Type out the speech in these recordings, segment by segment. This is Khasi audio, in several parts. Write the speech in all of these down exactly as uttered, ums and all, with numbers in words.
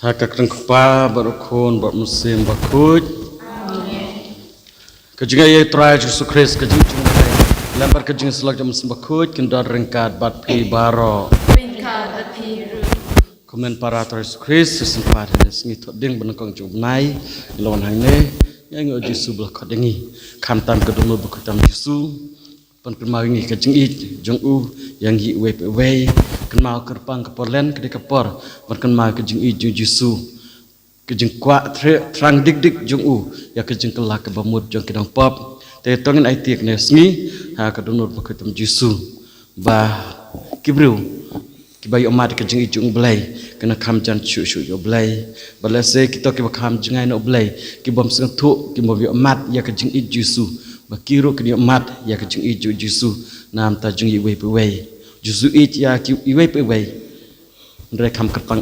Ha ka kyrteng u Kpa bad u Khun bad u Mynsiem Bakhuid. Ka jingïaid ïa u Trai Jisu Khrist, ka jingïaid jong u Blei, lem bad ka jingïasyllok jong u Mynsiem Bakhuid, kin don ryngkat bad phi baroh. Ryngkat bad phi ruh. Kumne para Trai Jisu Khrist, shisien pat ha kane ka sngi thoh ding ba nyngkong jong u bnai, ngi la wan hangne, ïa ngi u Jisu ba la khot ïa ngi. Khamtam ka dohnud bakhuid tam Jisu. Ban kynmaw ïa ngi ka jingïeit jong u ïa ngi iwei pa iwei. Kynmaw kyrpang ka por len ka dei ka por ban kynmaw ka jingïeit jong u Jisu. Ka jingkwah thre-, thrang dik dik jong u ïa ka jingkylla kaba mut jong ki nongpop. Te to ngin aiti kane ka sngi ha ka dohnud bakhuid tam Jisu. Ba ki briew kiba ïohmad ïa ka jingïeit jong u Blei, kin ïakham jan shuh shuh ïa u Blei. Bad lehse kito kiba kham jngai na u Blei, ki bym sngewthuh, ki bym ïohmad ïa ka jingïeit Jisu. Ba ki ruh kin ïohmad ïa ka jingïeit jong u Jisu. Namar ta jong iwei pa iwei. Jisu ïeit ïa ki iwei pa iwei. Hynrei kham kyrpang.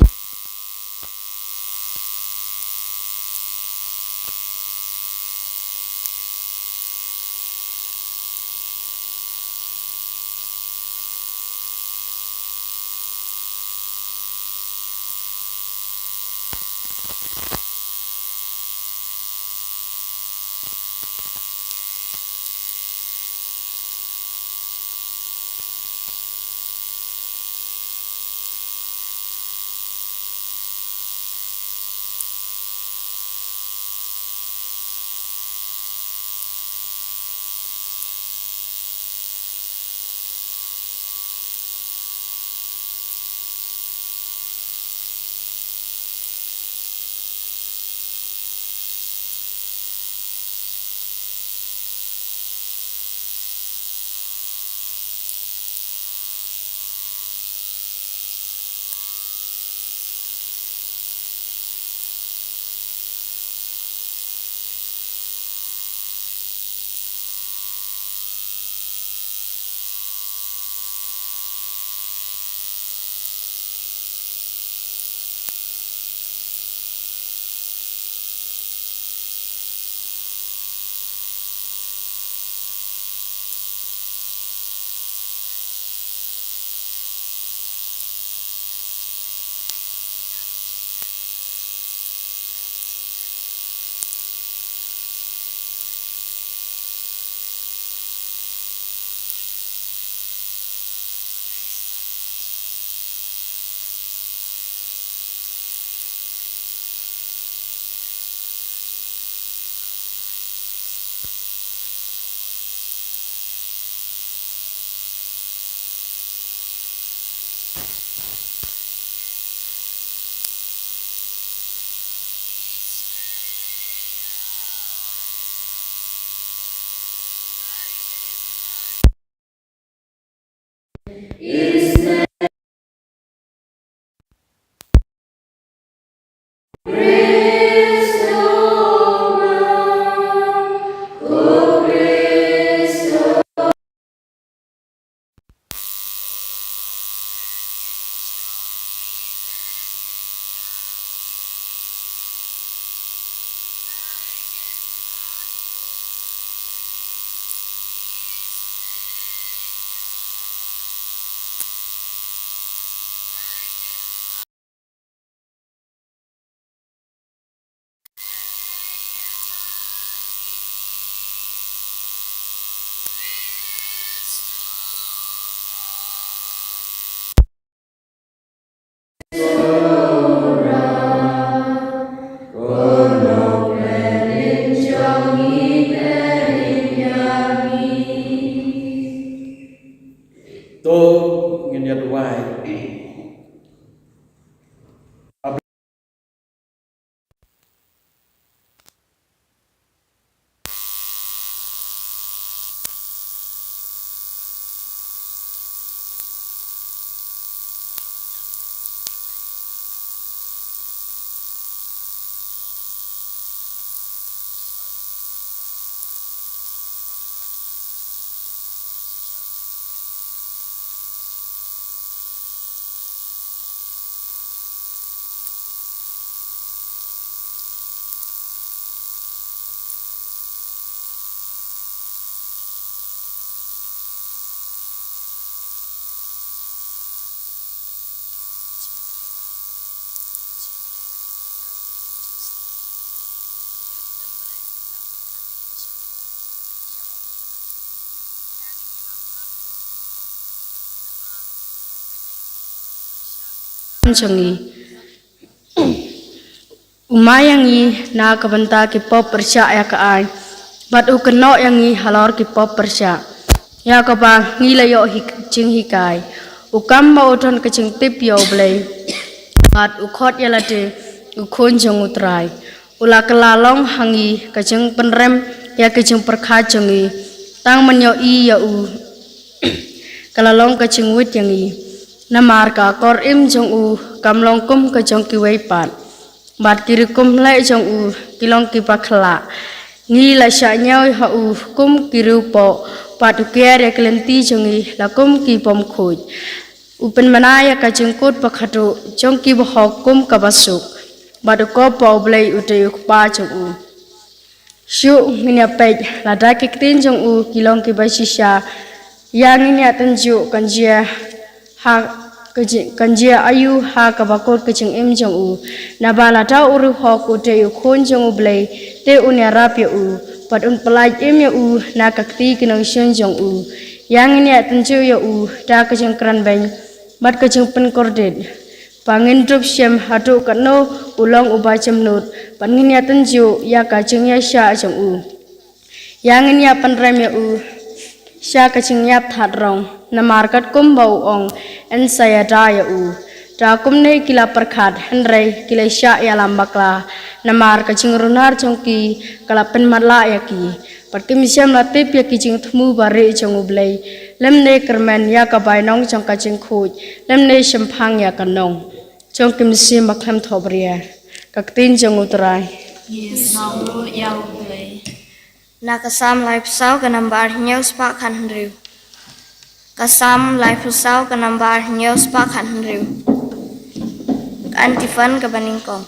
jong ngi. U mai ïa ngi na ka bynta ki pop pyrshah ïa ka aiñ, bad u kynnoh ïa ngi halor ki pop pyrshah, ïa kaba ngi la ïoh hi-, jinghikai. U kam ba u don ka jingtip ïa U Blei, bad u khot ïa lade u khun jong U Trai. U la kylla long ha ngi ka jingpynrem ïa ka jingpyrkhat jong ngi. Tang ban ïohi ïa u ka la long ka jingwit ïa ngi. Namar ka akor im jong u kam long kum ka jong kiwei pat, bad ki rukom leh jong u ki long kiba khyllah. Ngi la shah ñiew ha u kum ki riewpoh, bad u kiar ïa ki lynti jong ngi la kum ki bym khuid. U pynbna ïa ka jingkut ba khadduh jong ki bahok kum kaba suk, bad u kop ba U Blei u dei u Kpa jong u. Shuh ngin ïa peit, lada ki ktien jong u ki long kiba shisha, ïa ngin ïa tynjuh kan jia ha, kan jia, kan jia aïu ha kaba kut ka jingim jong u. Naba lada u riewhok u dei u khun jong U Blei, te un ïarap ïa u, bad un pyllait im ïa u na ka kti ki nongshun jong u. Ïa ngin ïa tynjuh ïa u da ka jingkren beiñ bad ka jingpynkordit, ba ngin dup shem haduh katno u long uba jemnud, bad ngin ïa tynjuh ïa ka jingïaishah jong u. Ïa ngin ïa pynrem ïa u sha ka jingïap thad rong, namar katkum ba u ong, yn sa ïada ïa u. Da kumne ki la pyrkhat, hynrei ki la shah ïalam bakla, namar ka jingrunar jong ki ka la pynmatlah ïa ki. Bad kim shym la tip ïa ki jingthmu barieh jong U Blei, lymne kyrmen ïa ka bainong jong ka jingkhuid, lymne shemphang ïa ka nong. Jong ki mynsiem ba khlem thohbria. Ka ktien jong U Trai. Ngi sngewbha ïa U Blei. Na ka Salm laiphew saw ka nambar hynñiew spah khathynriew. Ka Salm laiphew saw ka nambar hynñiew spah khathynriew. Ka antiphon kaba nyngkong.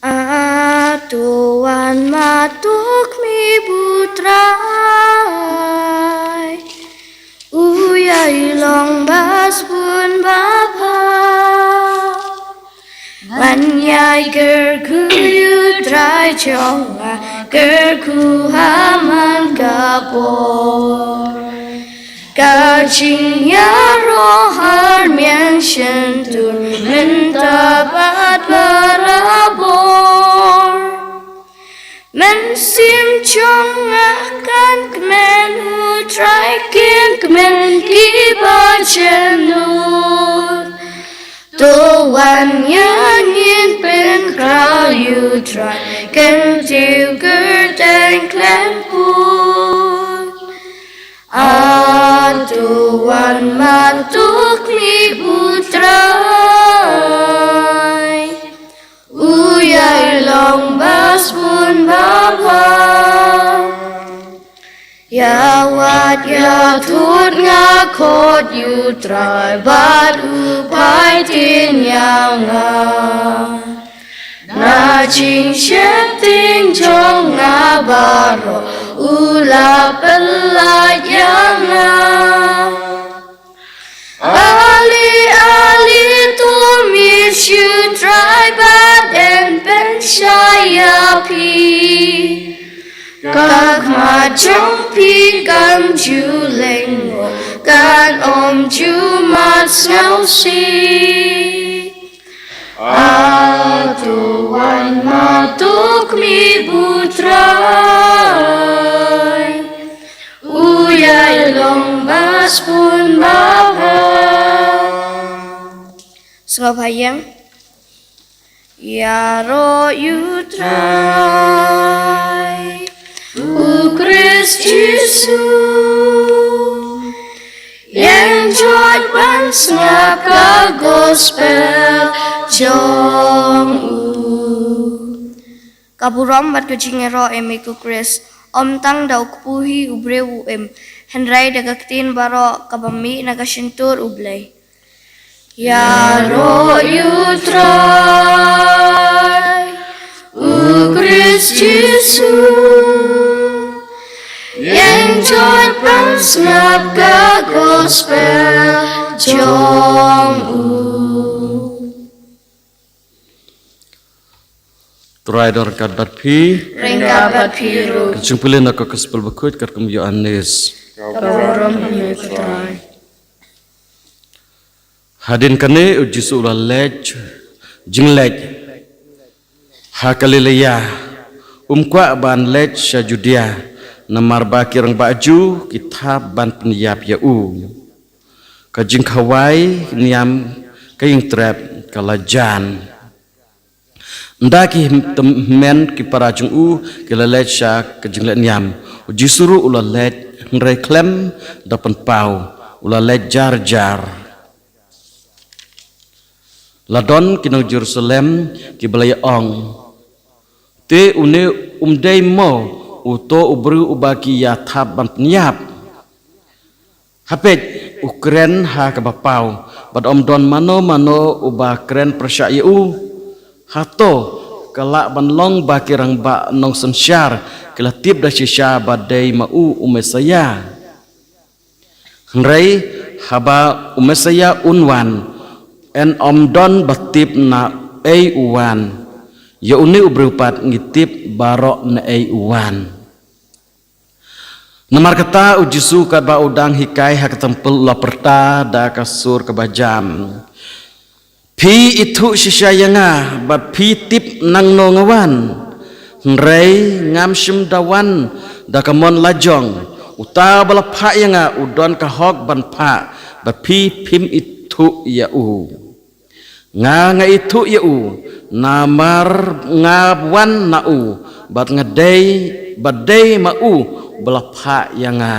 A to wan ma to khmih bad u Trai, u ïai long ba sbun ba bha. Ngan ïai kyrkhu ïa U Trai jong nga, kyrkhu ha man ka por. Ka jingïaroh har miang shyntur mynta bad barabor. Mynsiem jong nga kan kmen, U Trai, kin kmen kiba jemnud. To wan ïa ngin pynkhraw ïa U Trai, kyntiew kyrteng khlem pud. A to wan ma to khmih bad u Trai, u ïai long ba sbun ba bha. Ïa wad ïa thut nga khot ïa U Trai bad u phai tien ïa nga. Na jingsheptieng jong nga baroh u la pyllait ïa nga. Ale ale to mih sha U Trai bad yn pynshai ïa phi. Ka khmat jong phi kan ju lyngngoh, kan ym ju mat sngewsih. A to wan ma to khmih bad u Trai, u ïai long ba sbun ba bha. Sngewbha ïeng. Ïaroh ïa U Trai, U Khrist Jisu. Ïeng jot ban sngap ka gospel jong u. Ka burom bad ka jingïaroh em ïa U Khrist, ym tang da u kpu hi u briew u im, hynrei da ka ktien baroh kaba mih na ka shyntur U Blei. Ïaroh ïa U Trai, U Khrist Jisu. Ïeng jot ban sngap ka gospel jong u. Trai don ryngkat bad phi. Ryngkat bad phi ruh. Kan shu pule na ka gospel bakhuid katkum u Ïoannis. Ka burom ha me ko Trai. Hadien kane u Jisu u la leit, jingleit ha Galilea, um kwah ban leit sha Judia, namar ba ki rangbah Jiw ki thap ban pynïap ïa u. Ka jingkhawai niam ka ïingtrep ka la jan. Ynda ki hym-, tymmen ki para jong u ki la leit sha ka jingleit niam, u Jisu ruh u la leit, hynrei khlem da pynpaw, u la leit jar jar. La don ki nong Jerusalem kiba la ïa ong, te une um dei mo uto u briew uba ki ïa thap ban pynïap? Ha peit, u kren ha kaba paw, bad ym don mano mano uba kren pyrshah ïa u. Hato ka lah ban long ba ki rangbah nongsynshar ki la tip da shisha ba dei ma u u Messaïah? Hynrei haba u Messaïah un wan, yn ym don ba tip naei u wan. Ïa une u briew pat ngi tip baroh naei u wan. Namar kata u Jisu katba u dang hikai ha ka templ u la pyrta da ka sur kaba jam, phi ithuh shisha ïa nga bad phi tip nangno nga wan. Hynrei ngam shym da wan da ka mon lajong. Uta ba la phah ïa nga u don ka hok ban phah ba phi phim ithuh ïa u. Nga nga ithuh ïa u, namar nga wan na u, bad nga dei, bad dei ma u ba la phah ïa nga.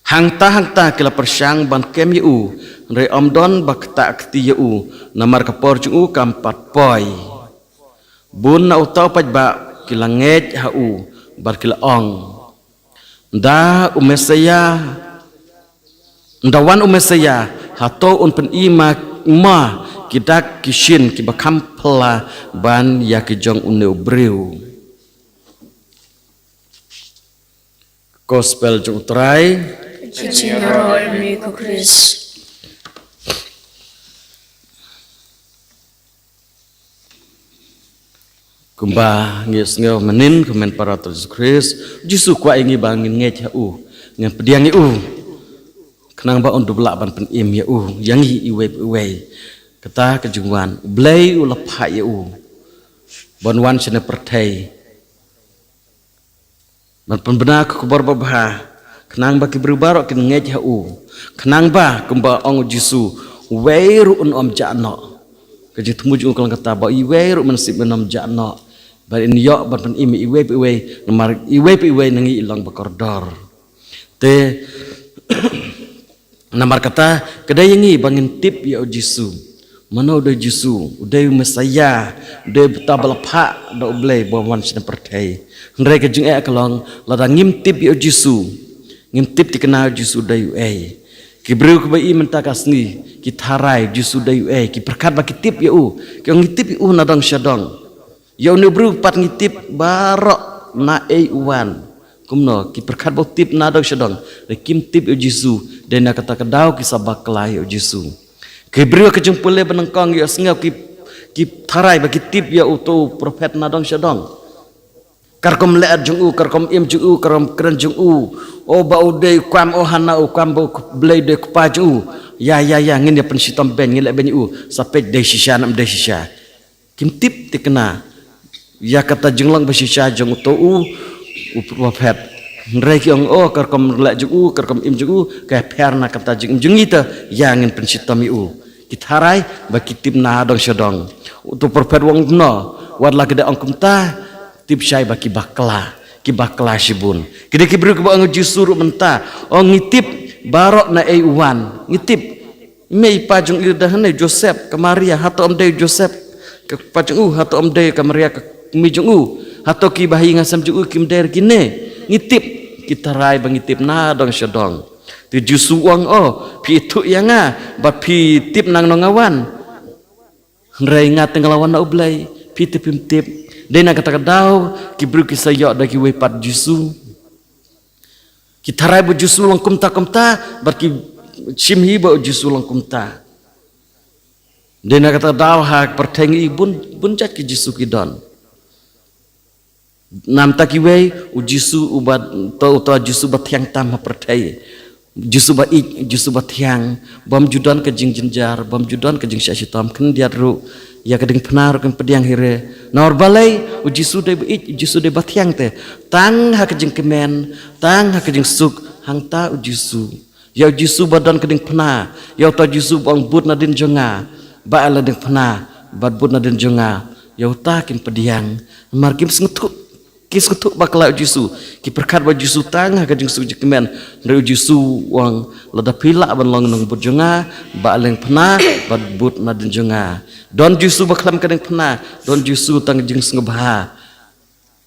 Hangta hangta ki la pyrshang ban kem ïa u, hynrei ym don ba ktah kti ïa u, namar ka por jong u kam pat poi. Bun na uta u paidbah ki la ngeit ha u, bad ki la ong, ynda u Messaïah, ynda wan u Messaïah, hato un pyni ma, ma ki dak ki shin kiba kham phylla ban ïa ki jong une u briew. Gospel jong u Trai. Ka jingïaroh ïa me ko Khrist. Kumba ngi sngew mynnin, kumne para u Jisu Khrist, Jisu kwah ïa ngi ba ngin ngeit ha u, ngin pdiang ïa u, khnang ba un dup lah ban pynim ïa u, ïa ngi iwei pa iwei. Kata ka jingwan, U Blei u la phah ïa u ban wan shane pyrthei, ban pynbna ka khubor babha, khnang ba ki briew baroh kin ngeit ha u, khnang ba kumba ong u Jisu, uwei ruh un ym jah noh. Ka jingthmu jong u ka long kata ba iwei ruh mynsiem un ym jah noh, ba in ïoh ban pynim ïa iwei pa iwei, namar iwei pa iwei na ngi i long ba kordor. Te namar kata, ka dei ïa ngi ba ngin tip ïa u Jisu. Mano u dei u Jisu? U dei u Messaïah, u dei uta ba la phah da U Blei ba wan shane pyrthei. Hynrei ka jingeh ka long, lada ngim tip ïa u Jisu, ngim tip thikna u Jisu dei uei. Ki briew kiba i mynta ka sngi ki tharai u Jisu dei uei, ki pyrkhat ba ki tip ïa u, ki ong ngi tip ïa u na dong sha dong. Ïa une u briew pat ngi tip baroh naei u wan. Kumno, ki pyrkhat ba u tip na dong sha dong, hynrei kim tip ïa u Jisu, dei na kata ka daw ki sa bakla ïa u Jisu. Ki briew ka jingpule ba nyngkong ïohsngew ki, ki tharai ba ki tip ïa uto u prophet na dong sha dong. Ka rukom leh jong u, ka rukom im jong u, ka rukom kren jong u. O ba u dei u kwam, o hana u kwam ba u Blei dei u kpa jong u. Ïa, ïa, ïa, ngin ïa pynshitom beiñ, ngin leh beiñ ïa u. Sa peit dei shisha ne ym dei shisha. Kim tip thikna ïa kata jinglong ba shisha jong uto u, u prophet. Hynrei ki ong, o, ka rukom leh jong u, ka rukom im jong u, ka pher na kata jingim jong ngi te, ïa ngin pynshitom ïa u. Ki tharai ba ki tip na dong sha dong. Uto u prophet u ong kumno, wat la ki dei ong kumta, tip shai ba ki bakla, ki bakla shibun. Ki dei ki briew kiba ong u Jisu ruh mynta, ong ngi tip baroh naei u wan, ngi tip. Mei pa jong i da hangne u Joseph, ka Maria, hato ym dei u Joseph ka kpa jong u, hato ym dei ka Maria ka kmie jong u, hato kiba ha ïing ha sem jong u kim dei ruh kine. Ngi tip, ki tharai ba ngi tip na dong sha dong. Te u Jisu u ong, o, phi ithuh ïa nga, ba phi tip nangno nga wan. Hynrei nga te nga la wan na U Blei, phi te phim tip. Dei na kata ka daw ki briew ki sa ïoh da kiwei pat Jisu. Ki tharai ba u Jisu long kumta kumta, bad ki shim hi ba u Jisu long kumta. Dei na kata ka daw ha ka pyrthei ngi i bun, bun jait ki Jisu ki don. Namta kiwei, u Jisu uba, uto, uto u Jisu ba thiang tam ha pyrthei. Jisu ba ïeit, Jisu ba thiang, bym ju don ka jingjynjar, bym ju don ka jingshah shitom, khyndiat ruh ïa ka diengphna ruh kim pdiang hi re. Namar balei? U Jisu dei ba ïeit, u Jisu dei ba thiang te. Tang ha ka jingkmen, tang ha ka jingsuk, hangta u Jisu. Ïa u Jisu ba don ka diengphna, ïa uta u Jisu ba ong bud nadien jong nga, ba ai la diengphna, bad bud nadien jong nga, ïa uta kim pdiang. Namar kim sngewthuh, ki sngewthuh bakla ïa u Jisu, ki pyrkhat ba u Jisu tang ha ka jingsuk jingkmen, hynrei u Jisu u ong lada phi lah ban long nongbud jong nga, ba ai la diengphna, bad bud nadien jong nga. Don Jisu ba khlem ka diengphna, don Jisu tang jingsngewbha.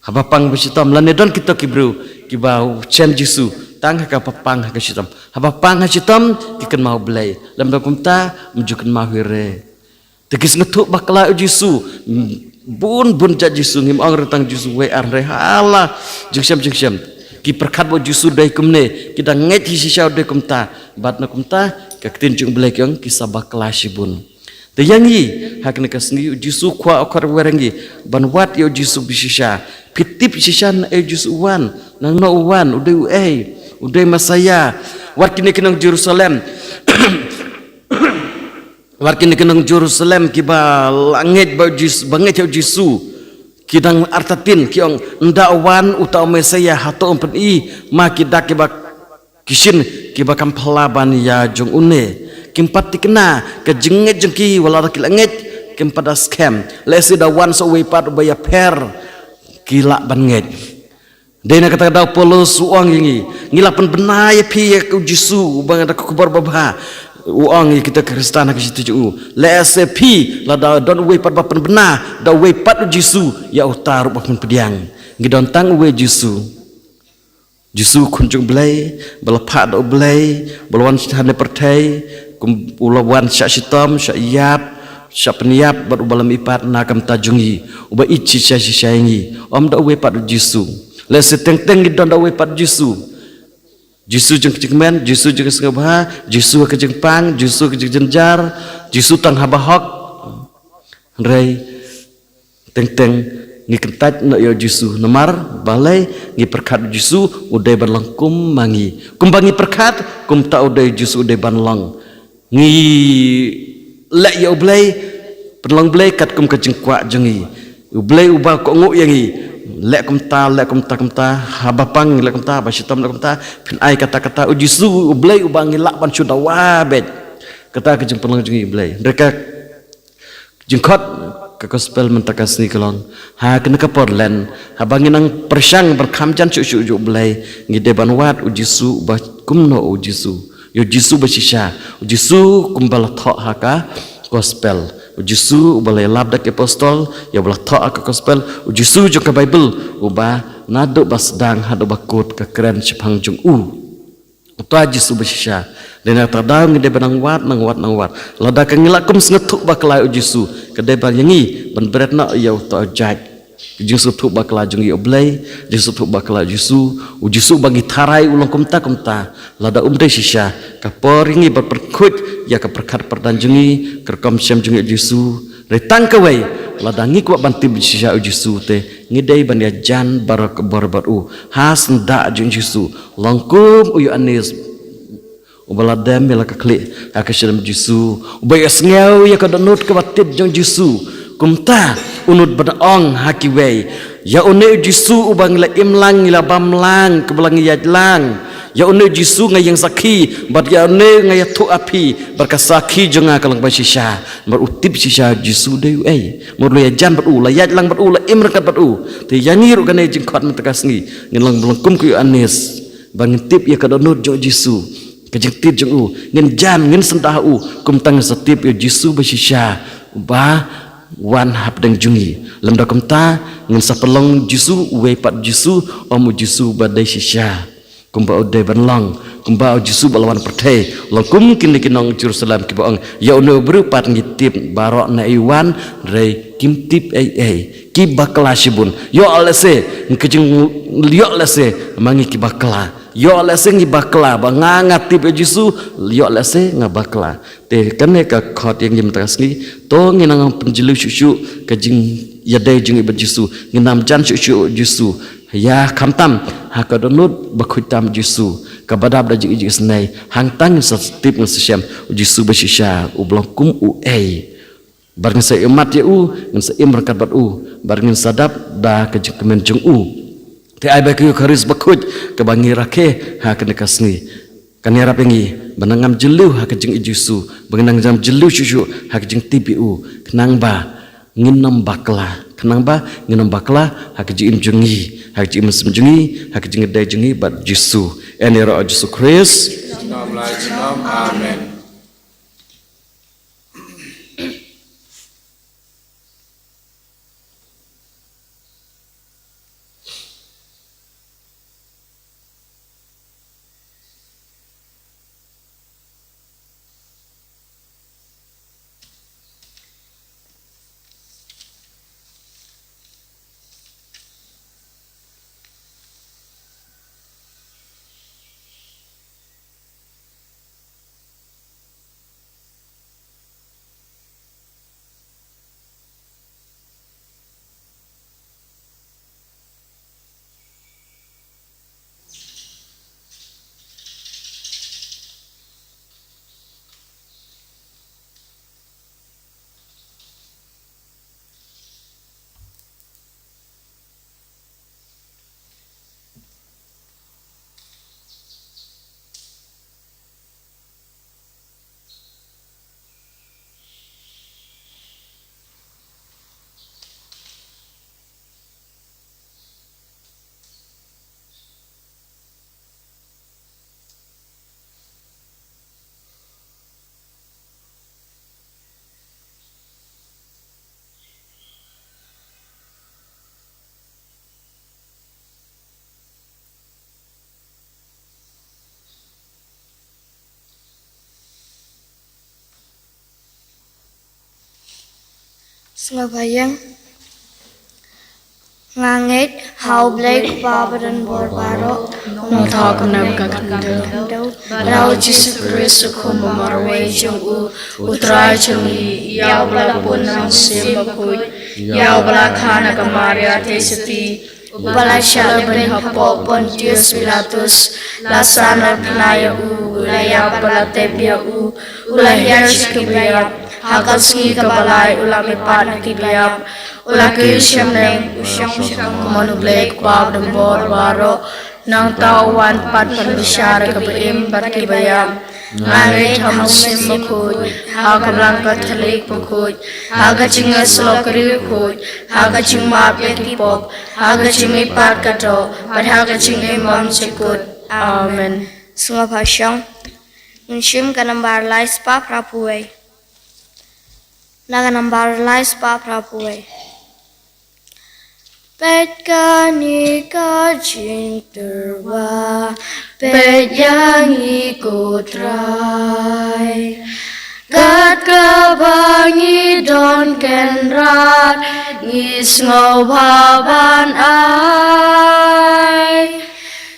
Haba pang ba shitom, lane don kito ki briew kiba shem Jisu tang ha kaba pang ha ka shitom. Haba pang ha shitom ki kynmaw Blei. Lymda kumta, ym ju kynmaw hi re. Te ki sngewthuh bakla ïa u Jisu. Bun bun jait Jisu, ngim ong re tang Jisu wei ar, hynrei ha la jingshem jingshem. Ki pyrkhat ba u Jisu dei kumne, ki dang ngeit hi shisha u dei kumta. Bad na kumta, ka ktien jong u Blei ki ong ki sa bakla shibun. Te ïa ngi, ha kane ka sngi u Jisu kwah u khot wer ïa ngi ban wad ïa u Jisu ba shisha. Phi tip shisha naei u Jisu u wan, nangno u wan, u dei uei, u dei Messaïah. Wat kine ki nong Jerusalem, wat kine ki nong Jerusalem kiba la ngeit ba u Jisu, ba ngeit ïa u Jisu, ki dang artatien, ki ong, ynda u wan uta u Messaïah, hato un pyni ma ki dak kiba ki shin kiba kham phylla ban ïa jong une. Kim pat thikna ka jingngeit jong ki, wat la da ki la ngeit, kim pat da skhem. Lehse da wan sa uwei pat uba ïapher, ki lah ban ngeit. Dei na kata ka daw u Paulus u ong ïa ngi, ngi la pynbna ïa phi ïa u Jisu uba da ka khubor babha. U ong ïa kita ki Khristan ha ka shithi jong u, lehse phi lada don uwei pat ba pynbna da uwei pat u Jisu, ïa uta ruh ba pynpdiang. Ngi don tang uwei u Jisu. Jisu u Khun jong u Blei, ba la phah da u Blei, ba la wan sha kane ka pyrthei, kum u la wan shah shitom, shah ïap, shah pynïap bad uba la mihpat na ka bynta jong ngi, uba ïeit shisha shisha ïa ngi. Ym da uwei pat u Jisu. Lehse teng teng ngi don da uwei pat u Jisu. Jisu jong ka jingkmen, Jisu jong ka sngewbha, Jisu ha ka jingpang, Jisu ha ka jingjynjar, Jisu tang haba hok. Hynrei teng teng ngi kyntait noh ïa u Jisu, namar balei? Ngi pyrkhat u Jisu u dei ban long kum ma ngi. Kumba ngi pyrkhat, kumta u dei u Jisu u dei ban long. Ngi leh ïa u Blei, pynlong Blei katkum ka jingkwah jong ngi. U Blei uba kohnguh ïa ngi, leh kumta, leh kumta, kumta, haba pang leh kumta, haba shitom leh kumta, phin ai kata kata. U Jisu u Blei uba ngi lah ban shu dawa beit. Kata ka jingpynlong jong ngi ïa u Blei. Hynrei ka jingkhot ka gospel mynta ka sngi ka long, ha kane ka por Lent, haba ngi nang pyrshang ban kham jan shuh shuh ïa u Blei, ngi dei ban wad u Jisu uba kumno? U Jisu, ïa u Jisu ba shisha, u Jisu kumba la thoh ha ka gospel, u Jisu uba la ïalap da ki apostol, ïa uba la thoh ha ka gospel, u Jisu jong ka Baibl uba naduh ba sdang haduh ba kut ka kren shaphang jong u. Uta Jisu ba shisha. Dei na kata ka daw ngi dei ban nang wad, nang wad, nang wad. Lada ka ngi la kum sngewthuh bakla ïa u Jisu, ka dei ban ïa ngi ban bret noh ïa uta u jait. Ka jingsngewthuh bakla jong ngi ïa u Blei, jingsngewthuh bakla ïa u Jisu, u Jisu ba ngi tharai u long kumta kumta. Lada um dei shisha, ka por ïa ngi ban pynkhuid ïa ka pyrkhat pyrdan jong ngi, ka rukom shem jong ngi ïa u Jisu. Hynrei tang kawei, lada ngi kwah ban tip shisha u Jisu te, ngi dei ban ïajan baroh bor bad u ha syndah jong u Jisu. Long kum u Ïoannis uba la dem ïa la ka khlieh ha ka shynrem u Jisu, uba ïohsngew ïa ka dohnud kaba tied jong u Jisu. Kumta u nud ban ong ha kiwei, ïa une u Jisu uba ngi la im lang, ngi la bam lang, kaba la ngi ïaid lang. Ïa une u Jisu nga ïeng sakhi, bad ïa une nga ïathuh ha phi, bad ka sakhi jong nga ka long ba shisha. Namar u tip shisha u Jisu dei uei. Namar u la ïajan bad u, la ïaid lang bad u, la im ryngkat bad u. Te ïa ngi ruh kane jingkhot mynta ka sngi, ngin long, long kum u Ïoannis, ba ngin tip ïa ka dohnud jong u Jisu, ka jingtied jong u, ngin jan, ngin syndah ha u, kumta ngin sa tip ïa u Jisu ba shisha, uba wan hapdeng jong ngi. Lymda kumta, ngin sa pynlong u Jisu uwei pat u Jisu, ym u Jisu ba dei shisha. Kumba u dei ban long, kumba u Jisu ba la wan pyrthei, long kum kine ki nong Jerusalem kiba ong, ïa une u briew pat ngi tip baroh na ei u wan, hynrei kim tip ei ei, ki bakla shibun. Ïoh lehse, ka jing, ïoh lehse, ma ngi ki bakla. Ïoh lehse ngi bakla, ba nga nga tip ïa u Jisu, ïoh lehse nga bakla. Te kane ka khot ïa ngi mynta ka sngi, to ngin nang pynjylliew shuh shuh ka jingïadei jong ngi bad u Jisu, ngin nang jan shuh shuh ïa u Jisu. Ïa khamtam ha ka dohnud bakhuid tam u Jisu, kaba dap da jingïeit jingisynei, hangta ngin sa tip ngin sa shem u Jisu ba shisha, u ba long kum uei. Bad ngin sa ïohmat ïa u, ngin sa im ryngkat bad u, bad ngin sa dap da ka jingkmen jong u. Te ai ba ka Eukharist bakhuid kaba ngi rakhe ha kane ka sngi, kan ïarap ïa ngi ba nang ngam jylliew ha ka jingïeit u Jisu, ba nang ngam jylliew shuh shuh ha ka jingtip ïa u, khnang ba ngin ym bakla, khnang ba ngin ym bakla ha ka jingim jong ngi, ha ka jingim mynsiem jong ngi, ha ka jingïadei jong ngi bad u Jisu. Yn ïaroh ïa u Jisu Khrist. Junom la junom. Amen. Sngewbha ïeng. Nga ngeit ha U Blei Kpa badonbor baroh, nongthaw khyndem ka khyndew, bad ha U Jisu Khrist u khun ba marwei jong u, U Trai jong ngi, ïa uba la bun na U Mynsiem Bakhuid, ïa uba la kha na ka Maria Theisotti, uba la shah lehbeiñ hapoh Pontius Pilatus, la sah na pnai ïa u, u la ïap bad la tep ïa u, u la hiar sha ki baïap, ha ka sngi kaba lai u la mihpat na ki baïap, u la kiew sha bneng, u shong sha ka mon U Blei Kpa badonbor baroh, nangta u wan pat ban bishar ïa kiba im bad kiba ïap. Nga ngeit ha U Mynsiem Bakhuid, ha ka Balang Katholik bakhuid, ha ka jingïasyllok riewkhuid, ha ka jingmap ïa ki pop, ha ka jingmihpat ka doh, bad ha ka jingim bymjukut. Amen. Sngewbha shong. Ngin shim ka nambar lai spah phra phew wei. Na ka nambar lai spah phra phew wei. Peit kane ka jingtyrwa, peit ïa ngi ko Trai. Kat kaba ngi don kynrad, ngi sngewbha ban ai.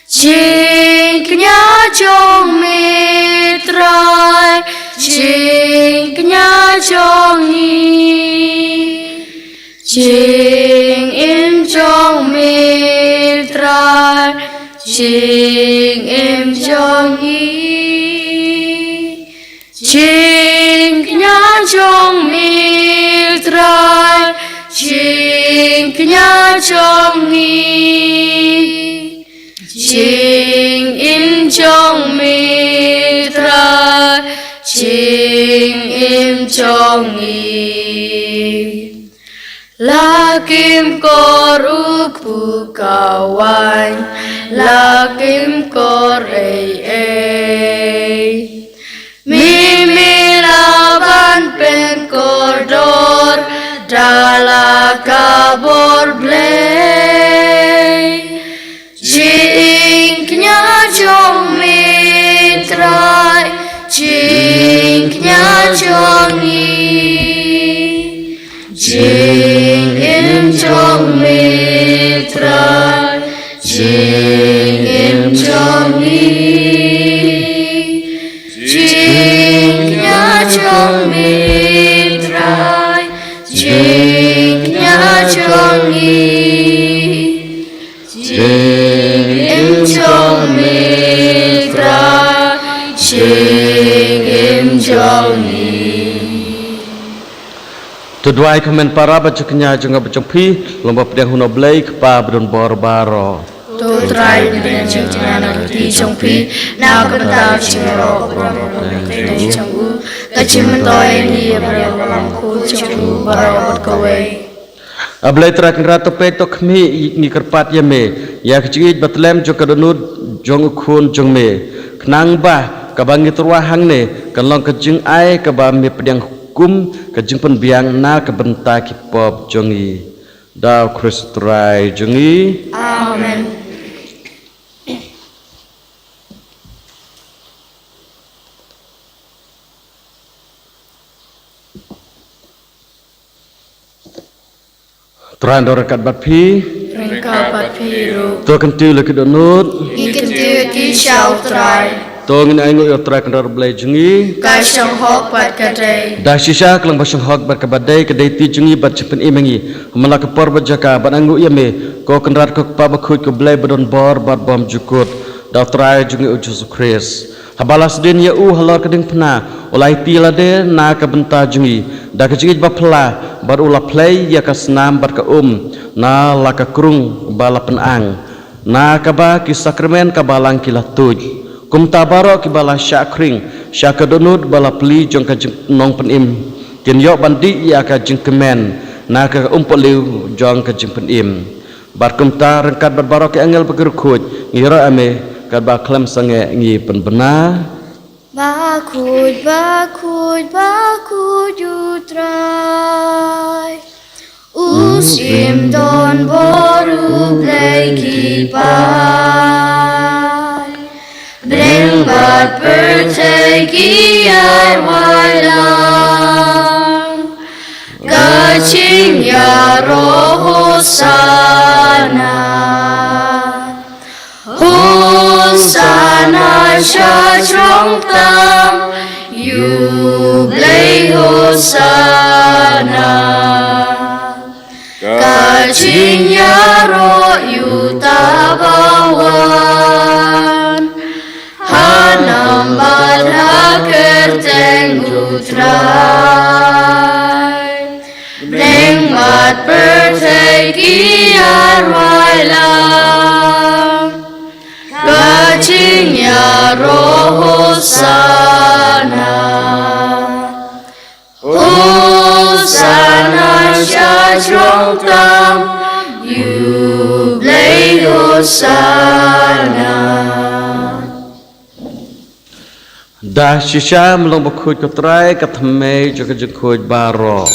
Jingkñia jong me Trai, jingkñia jong ngi. Jingim jong me Trai, jingim jong ngi. Jingkñia jong me Trai, jingkñia jong ngi. Jingim jong me Trai, jingim jong ngi. La kim kor u kpu ka waiñ, la kim kor ei ei. Me me lah ban pynkordor da la ka bor Blei. Jingkñia jong me Trai, jingkñia jong ngi. Jingim jong me Trai, jingim jong ngi. jong ngi. Jingim jong me Trai, jingim jong ngi. To duwai ïa ka hynmen para bad ka jingkñia jong nga bad jong phi, long ba pdiang ha U Blei Kpa badonbor baroh. To Trai, pdiang jingkñia na ka kti jong phi, na ka bynta ka jingïaroh baroh jong u, ka jingmyntoi ïa ngi baroh, ka jingmyntoi jong u baroh kawei. A Blei Trai Kynrad, to peit to khmih, ngi kyrpad ïa me ïa ka jingïeit bad tlem jong ka dohnud jong u Khun jong me, khnang ba kaba ngi tyrwa hangne kan long ka jingai kaba me pdiang kum ka jingpynbiang na ka bynta ki pop jong ngi. Da U Khrist Trai jong ngi. Amen. Trai un don ryngkat bad phi. Ryngkat bad phi ruh. To kyntiew la ki dohnud. Ngi kyntiew ïa ki sha U Trai. To ngin ainguh ïa U Trai Kynrad Blei jong ngi. Ka shong hok bad ka dei. Da shisha ka long ba shong hok bad kaba dei, ka dei ti jong ngi bad jingpynim ïa ngi ha man la ka por bad jaka, ban ainguh ïa me, ko Kynrad, ko Kpa bakhuid, ko Blei badonbor bad bymjukut, da U Trai jong ngi U Jisu Khrist. Haba la sdien ïa u halor ka diengphna, u la aiti lade na ka bynta jong ngi da ka jingïeit baphylla, bad u la plie ïa ka snam bad ka um na la ka krung ba la pynang, na kaba ki sakramen ka balang ki la tuid. Kumta baroh kiba la shah khring sha ka dohnud ba la plie jong ka jing-, nongpynim, kin ïoh ban dih ïa ka jingkmen na ka umpohliew jong ka jingpynim. Bad kumta ryngkat bad baroh ki angel bad ki riewkhuid, ngi ïaroh ïa me katba khlem sangeh ngi pynbna. Bakhuid, bakhuid, bakhuid U Trai, u shim donbor, u Blei ki paid. Bneng bad pyrthei ki ïarwai lang ka jingïaroh Hosana. Hosana sha jrong tam, ïa u Blei Hosana. Ka jingïaroh ïa uta uba wan ha nam bad ha kyrteng U Trai. Bneng bad pyrthei ki ïarwai lang ka jingïaroh Hosana. Hosana sha jrong tam, ïa u Blei Hosana. Da shisha me long bakhuid ko Trai, ka thymmei jong ka jingkhuid baroh.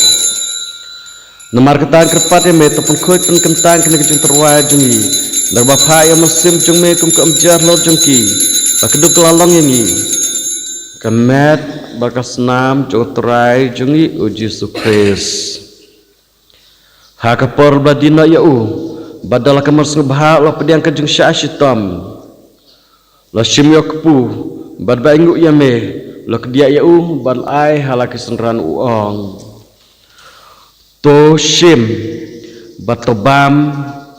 Namar kata ngi kyrpad ïa me, to pynkhuid pynkyntang kane ka jingtyrwa jong ngi da kaba phah ïa u mynsiem jong me kum ka umjar halor jong ki, ba ka duk ka la long ïa ngi ka met bad ka snam jong u Trai jong ngi U Jisu Khrist. Ha ka por ba la die noh ïa u, bad da la ka mon sngewbha u la pdiang ka jingshah shitom, u la shim ïa u kpu, bad ba ainguh ïa me, u la kdiah ïa u bad la ai ha la ki synran, u ong: To shim bad to bam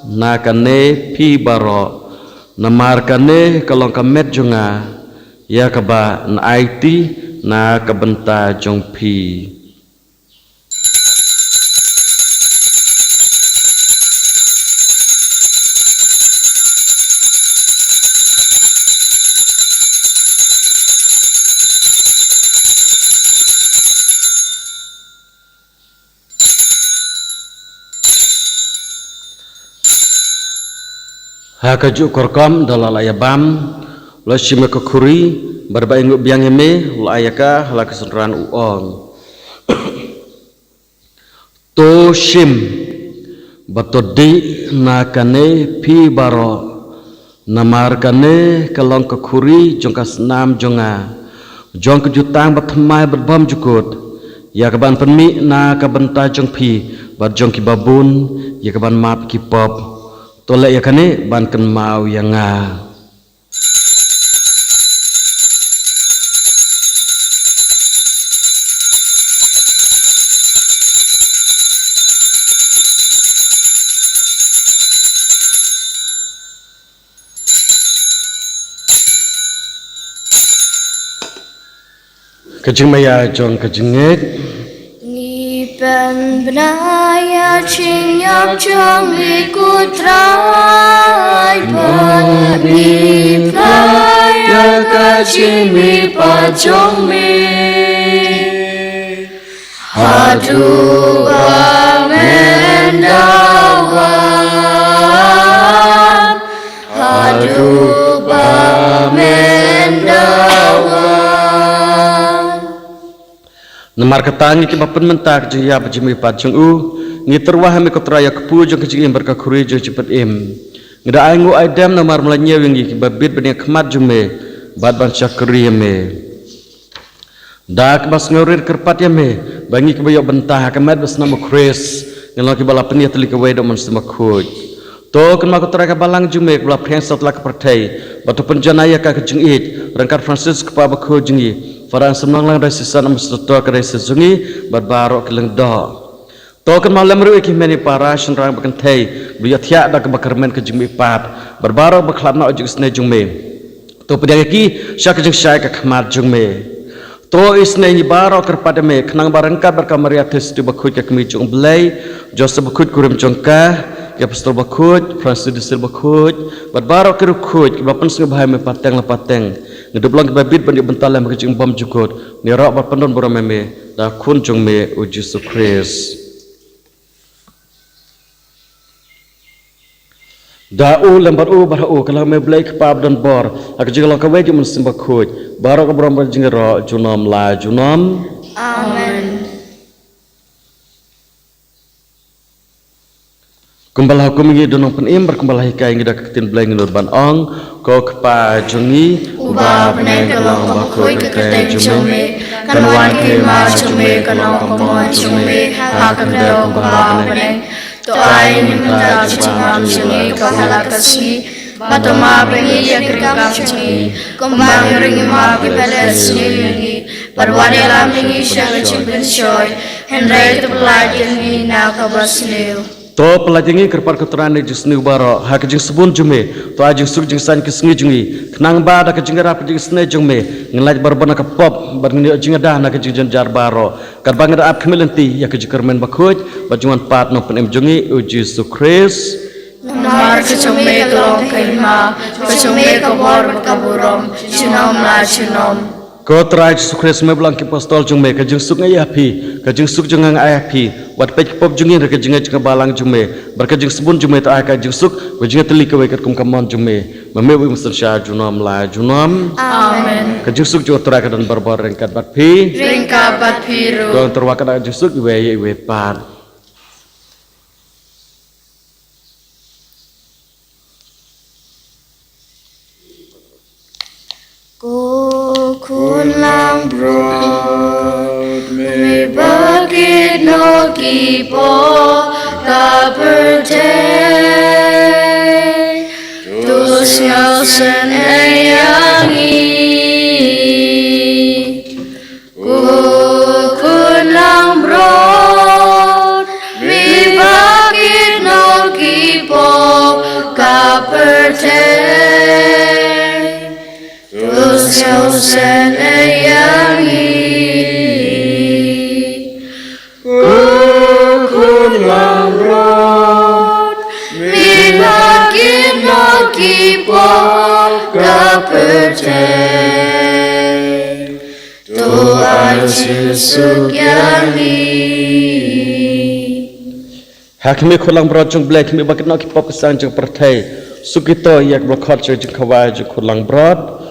na kane phi baroh, namar kane ka long ka met jong nga, ïa kaba yn aiti na ka bynta jong phi. Ha kajuh ka rukom da la lah ïa bam, u la shim ïa ka khuri, bad ba ainguh biang ïa me, u la ai ïa ka ha la ki synran, u ong: To shim bad to dih na kane phi baroh, namar kane ka long ka khuri jong ka snam jong nga, jong ka jutang bathymmai bad bymjukut, ïa kaban pynmih na ka bynta jong phi bad jong kiba bun, ïa kaban map ki pop. To leh ïa kane ban kynmaw ïa nga. Ka jingmaïa jong ka jingngeit. Ngi pynbna ïa ka jingïap jong me ko Trai, bad ngi pynbna ïa ka jingmihpat jong me. Haduh ba men da wan, haduh ba men da wan. Namar kata ngi kiba pynmynta ka jingïap jingmihpat jong u, ngi tyrwa ha me ko Trai ïa ka kpu jong ka jingim bad ka khuri jong ka jingpynim. Ngi da ai nguh ai dem namar me la ñiew ïa ngi kiba bit ban ïakhmat jong me bad ban shakri ïa me. Da kaba sngewrit kyrpad ïa me ba ngi kiba ïoh bynta ha ka met bad snam u Khrist ngi long kiba la pynïatylli kawei da u Mynsiem Bakhuid. To kynmaw ko Trai ka balang jong me kaba la pdiang satlak ka pyrthei bad to pynjanai ïa ka ka jingïeit ryngkat Francis kpa bakhuid jong ngi, Father Anselm Nonglang Diocesan Administrator ka diocese jong ngi bad baroh ki lyngdoh. To kynmaw lem ruh ïa ki hynmen ki para shynrang ba kynthei ba ïathiah da kaba kyrmen ka jingmihpat bad baroh ba khlad noh ïa ka jingisynei jong me. To pdiang ïa ki sha ka jingshai ka khmat jong me. To isynei ngi baroh kyrpad ïa me khnang ba ryngkat bad ka Maria Theisotti bakhuid ka kmie jong u Blei, Joseph bakhuid kurim jong ka, ki apostol bakhuid, Francis de Sales bakhuid bad baroh ki riewkhuid kiba pynsngewbha ïa me pateng la pateng, ngi dup long kiba bit ban ïoh bynta lem ha ka jingbymjukut. Ngi ïaroh bad pyndonburom ïa me da u Khun jong me u Jisu Khrist. Da u lem bad u bad ha u ka long me Blei Kpa ba don bor, ha ka jingïalong kawei jong u Mynsiem Bakhuid, baroh ka burom bad jingïaroh junom la junom. Amen. Kumba la hukum ïa ngi da u Nongpynim bad kumba la hikai ïa ngi da ka ktien Blei, ngin nud ban ong: Ko Kpa jong ngi uba ha bneng, ka long kaba khuid ka kyrteng jong me, kan wan ka hima jong me, kan long ka mon jong me ha ka khyndew kumba ha bneng. To ai ïa ngi mynta ka jingbam jong ngi kaba ha la ka sngi, bad to map ïa ngi ïa ki ryngkang jong ngi kumba ngi ruh ngi map ïa kiba leh sniew ïa ngi, bad wat ïalam ïa ngi sha ka jingpynshoi, hynrei to pynlait ïa ngi na kaba sniew. To pynlait ïa ngi kyrpad ko Trai na ki jingsniew baroh ha ka jingsbun jong me. To ai jingsuk jingsaiñ ki sngi jong ngi, khnang ba da ka jingïarap ka jingisynei jong me ngin lait barabor na ka pop bad ngin ïoh jingada na ka jingjynjar baroh, katba ngi da ap khmih lynti ïa ka jingkyrmen bakhuid bad jingwan pat u Nongpynim jong ngi u Jisu Khrist. Namar ka jong me ka long ka hima, ka jong me ka bor bad ka burom junom la junom. Ko Trai Jisu Khrist, me ba la ong ïa ki apostol jong me: Ka jingsuk nga ai ha phi, ka jingsuk jong nga nga ai ha phi. Wat peit ki pop jong ngi hynrei ka jingngeit jong ka balang jong me, bad ka jingsbun jong me to ai ka jingsuk, ka jingïatylli kawei katkum ka mon jong me. Ma me uba im synshar junom la junom. Amen. Ka jingsuk jong u Trai ka don barabor ryngkat bad phi. Ryngkat bad phi ruh. To ngin tyrwa ka dak ka jingsuk iwei ïa iwei pat. Ko Khun langbrot, me ba kit noh ki pop ka pyrthei, to sngewsynei ïa ngi. Ko Khun langbrot, me ba kit noh ki pop ka pyrthei, to sngewsynei ïa ngi. Ko Khun langbrot, me ba kit noh ki pop ka pyrthei, to ai jingsuk ïa ngi. Ha khmih, Khun langbrot jong u Blei, khmih ba kit noh ki pop ki sang jong ka pyrthei. Suk ïa kito ïa kiba la khot sha ka jingkhawai jong u Khun langbrot.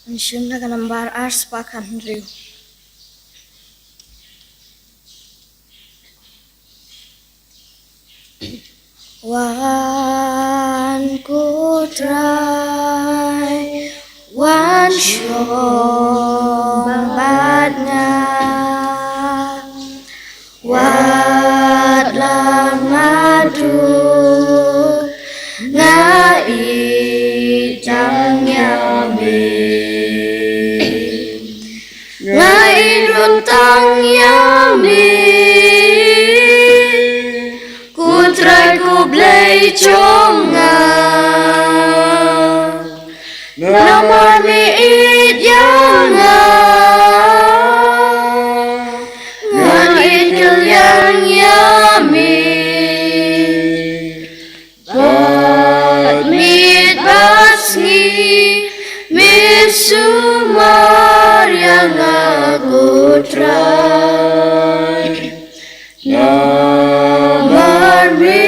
Ngan shim na ka nambar ar spah khathynriew. Wan ko Trai, wan shong bad nga. Wat la nga duk, nga ïeit tang ïa me. Nga ïeit ruh tang ïa me, ko Trai ko Blei jong nga. Namar me ïeit ïa nga, ngan ïeit kylliang ïa me. Bad miet bad sngi me sumar ïa nga, ko Trai. Namar me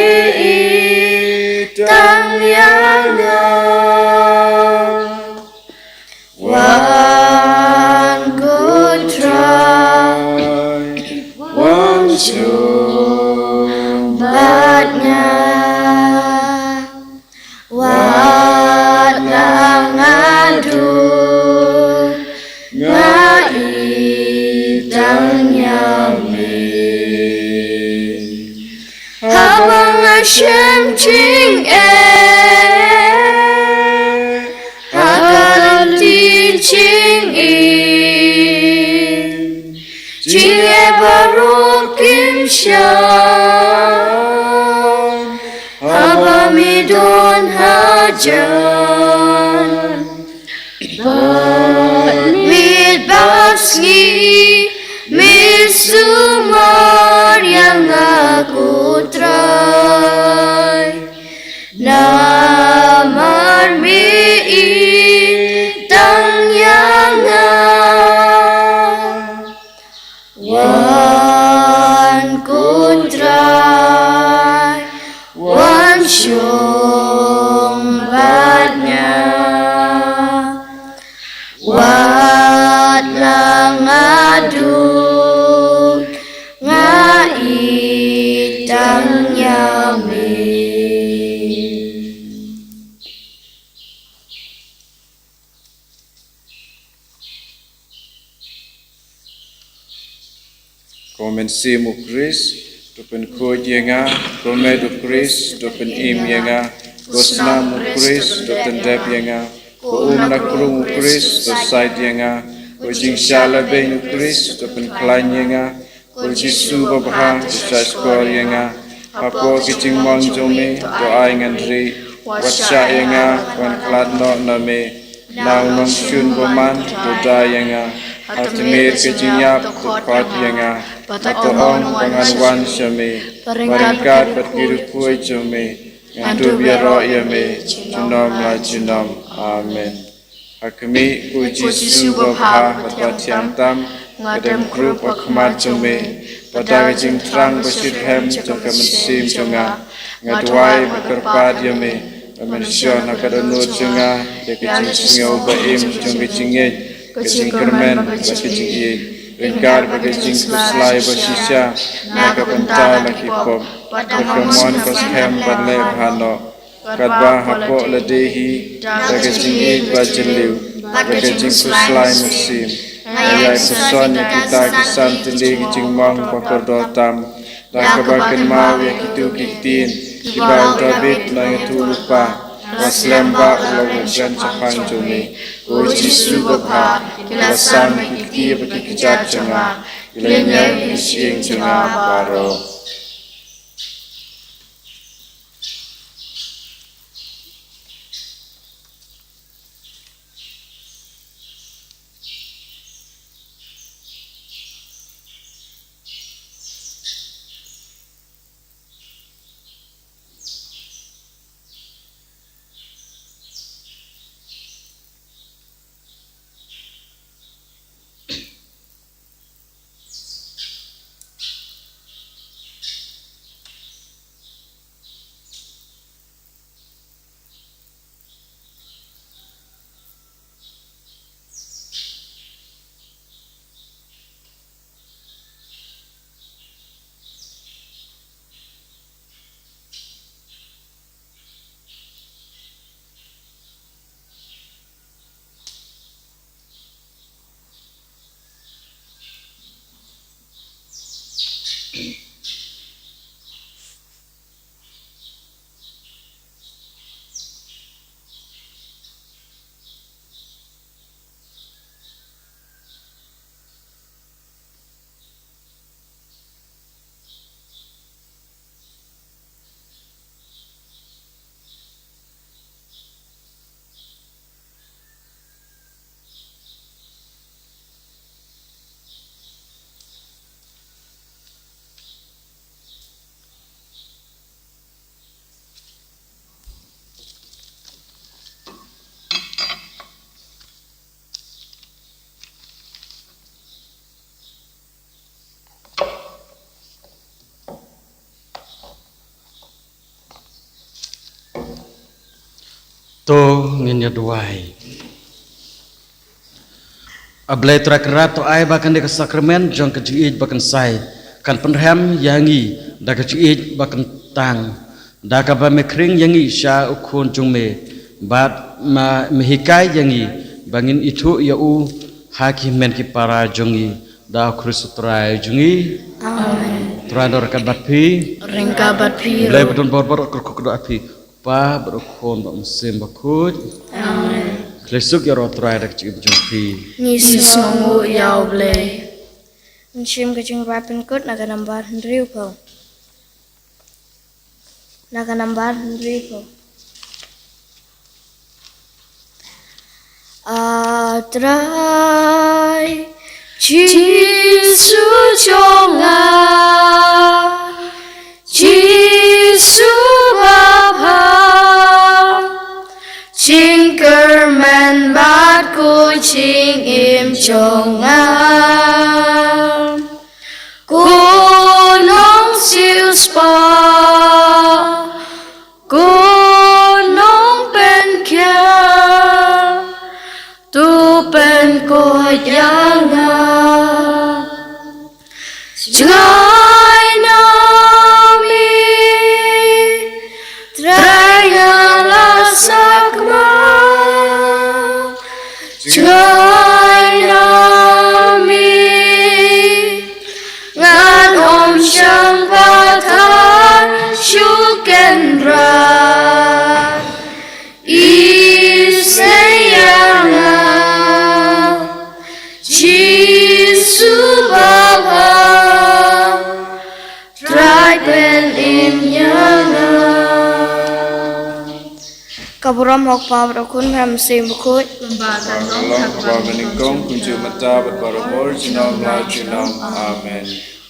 ïeit tang ïa nga. Wan ko Trai, wan shong bad nga. Wat la nga duk, nga ïeit tang ïa me. Haba nga shem jingeh ha ka lynti jingim, jingeh baroh kim shah haba me don hajan. Bad miet bad sngi me sumar ïa nga, ko Trai. Namar me ïeit tang ïa nga. Wan ko Trai, wan shong bad nga. Wat la nga duk, nga ïeit tang ïa me. Ko Mynsiem u Khrist, to pynkhuid ïa nga. Ko Met u Khrist, to pynim ïa nga. Ko Snam u Khrist, to pyndep ïa nga. Ko Um Nakhrung u Khrist, to said ïa nga. Ko Jingshah Labeiñ u Khrist, to pynkhlaiñ ïa nga. Ko Jisu babha, to shahshkor ïa nga. Hapoh ka jingmong jong me, to ai ngan rieh. Wat shah ïa nga ban khlad noh na me. Na u nongshun bymman, to da ïa nga. Ha tmier ka jingïap, to khot ïa nga. Bad to ong ba ngan wan sha me. Ba ryngkat bad ki riewkhuid jong me ngan dup ïaroh ïa me junom la junom. Amen. Ha khmih, ko Jisu babha bad bathiang tam, nga dem krup ha khmat jong me. Bad da ka jingthrang bashitrhem jong ka mynsiem jong nga, nga duwai bad kyrpad ïa me ban pynshong ha ka dohnud jong nga ïa ka jingsngew ba im jong ka jingngeit, ka jingkyrmen bad ka jingïeit, ryngkat bad ka jingkhuslai bashisha na ka bynta la ki pop, bad ka mon ka skhem ban leh bha noh. Katba hapoh lade hi, da ka jingïeit ba jylliew bad ka jingkhuslai mynsiem, nga ïai puson ïa kita ki san tylli ki jingmong ba kordor tam, da kaba kynmaw ïa kito ki ktien kiba u Dabid u nongïathuhlypa: Ba slem bah u long u kren shaphang jong me. Ko Jisu babha, ki la sam ïa ki kti bad ki kjat jong nga, ki la ñiew ïa ki shyieng jong nga baroh. To ngin ïa duwai. A Blei Trai Kynrad, to ai ba kane ka sakramen jong ka jingïeit ba kynsai kan pynrhem ïa ngi da ka jingïeit ba kyntang, da kaba me khring ïa ngi sha u Khun jong me, bad ma me hikai ïa ngi ba ngin ithuh ïa u ha ki hynmen ki para jong ngi, da u Khrist u Trai jong ngi. Amen. Trai un ryngkat bad phi. Ryngkat bad phi. Blei ba don bor bor un kyrkhu kyrdoh ïa phi. Pa, bad u Khun, bad u Mynsiem Bakhuid. Amen. Khublei suk ïa u Trai da ka jingim jong phi. Ngi sngewbha ïa u Blei. Mynsiem ka jingpynkut na ka nambar hynriewphew. Na ka nambar hynriewphew. A Trai Jisu jong nga, Jisu Baba, jingkyrmen bad ka jingim jong nga. Kynnoh shisha, kynnoh pynkhia, to pynkut ïa nga. Jngai na me, Trai nga la sakma. Jngai na me, ngan ym shang pathar shuh, Kynrad. Isynei ïa nga, Jisu Baba, Trai pynim ïa nga. Ka burom ha u Kpa bad u Khun bad u Mynsiem Bakhuid. Kumba ha kaba nyngkong, kumjuh mynta bad barabor, junom la junom. Amen.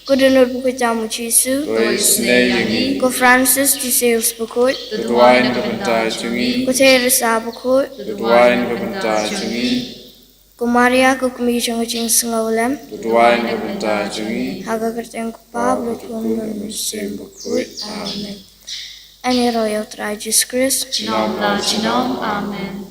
Ko Dohnud bakhuid jong u Jisu, to isynei ïa ngi. Ko Francis de Sales bakhuid, to duwai na ka bynta jong ngi. Ko Teresa bakhuid, to duwai na ka bynta jong ngi. Ko Maria, ko Kmie jong ka jingsngewlem, to duwai na ka bynta jong ngi. Ha ka kyrteng u Kpa bad u Khun bad u Mynsiem Bakhuid. Amen. Yn ïaroh ïa u Trai Jisu Khrist. Junom la junom. Amen.